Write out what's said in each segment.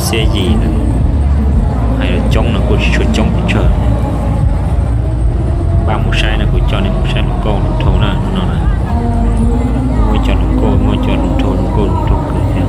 Xiab Yim, hais los coob no kuj tsis tshua coob pes tsawg. Npaj mus saib no, kuv coj nej mus saib hluas nkauj hluas nraug na no na. Muaj ib co hluas nkauj, muaj ib co hluas nraug, hluas nkauj hluas nraug kawg thiab.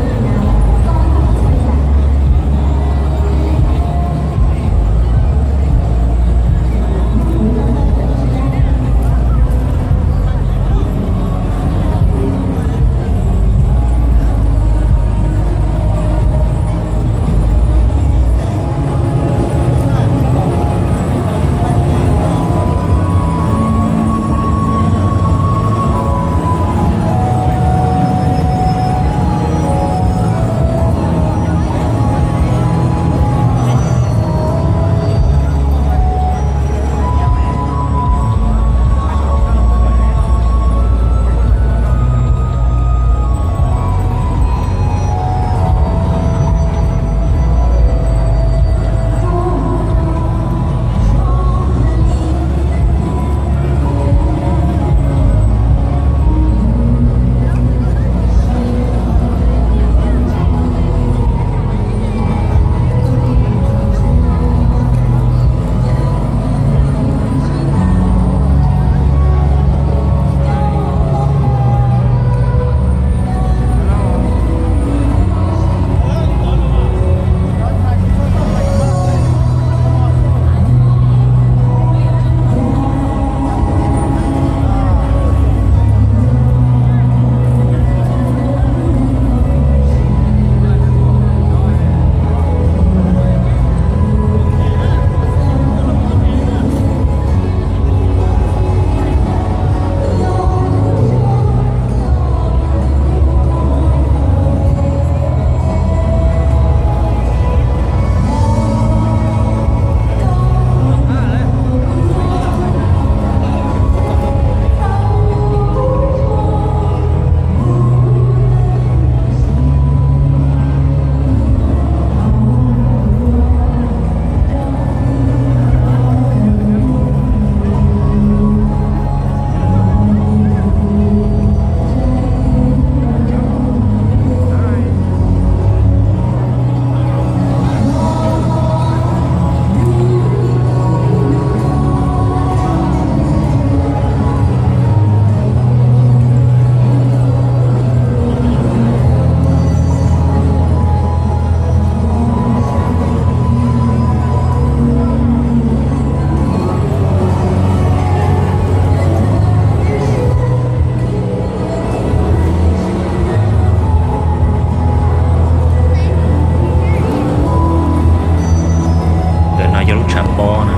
Ntawm no yog lub tshav pob na,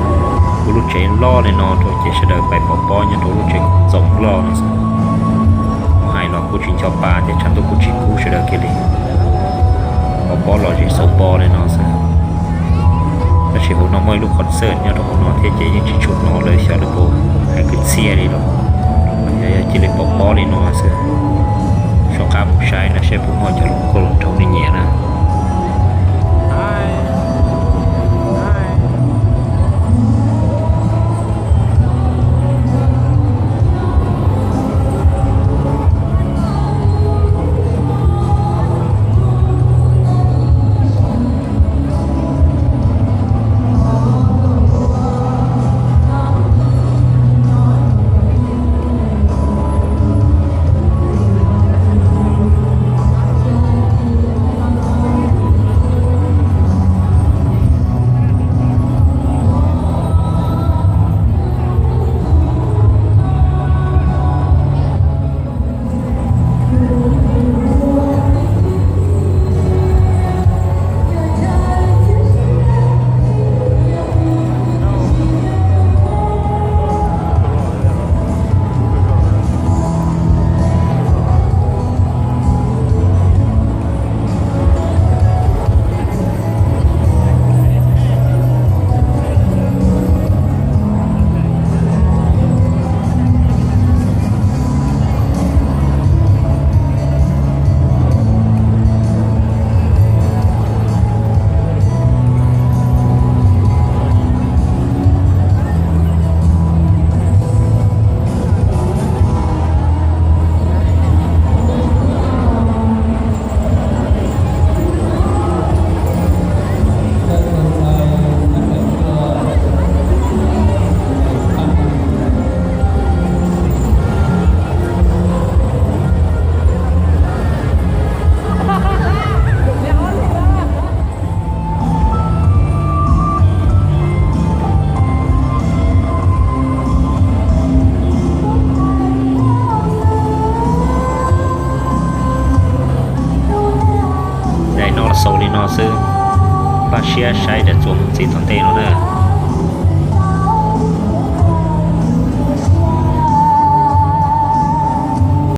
kuj lub tsev loj li no rau ces sawv daws pais pov pob nyob rau lub tsev txoos loj no xwb. Hais los kuj tsis nco pa ces tshav ntuj kuj tsis kub sawv daws kiag li. Pov pob los zem xauv npo li no xwb. Tab sis hauv no muaj ib lub qhov txawj nyob rau hauv no thiab ces yeej tsis tshua hnov lawv xyov lawv puas hais kwv txhiaj li los, yog cia li pov pob li no xwb. Soj qab mus saib no saib puas muaj cov hluas nkauj hluas nraug nej nyiam na. no xwb. Npaj siab saib daim txuas mus txij tom ntej no na.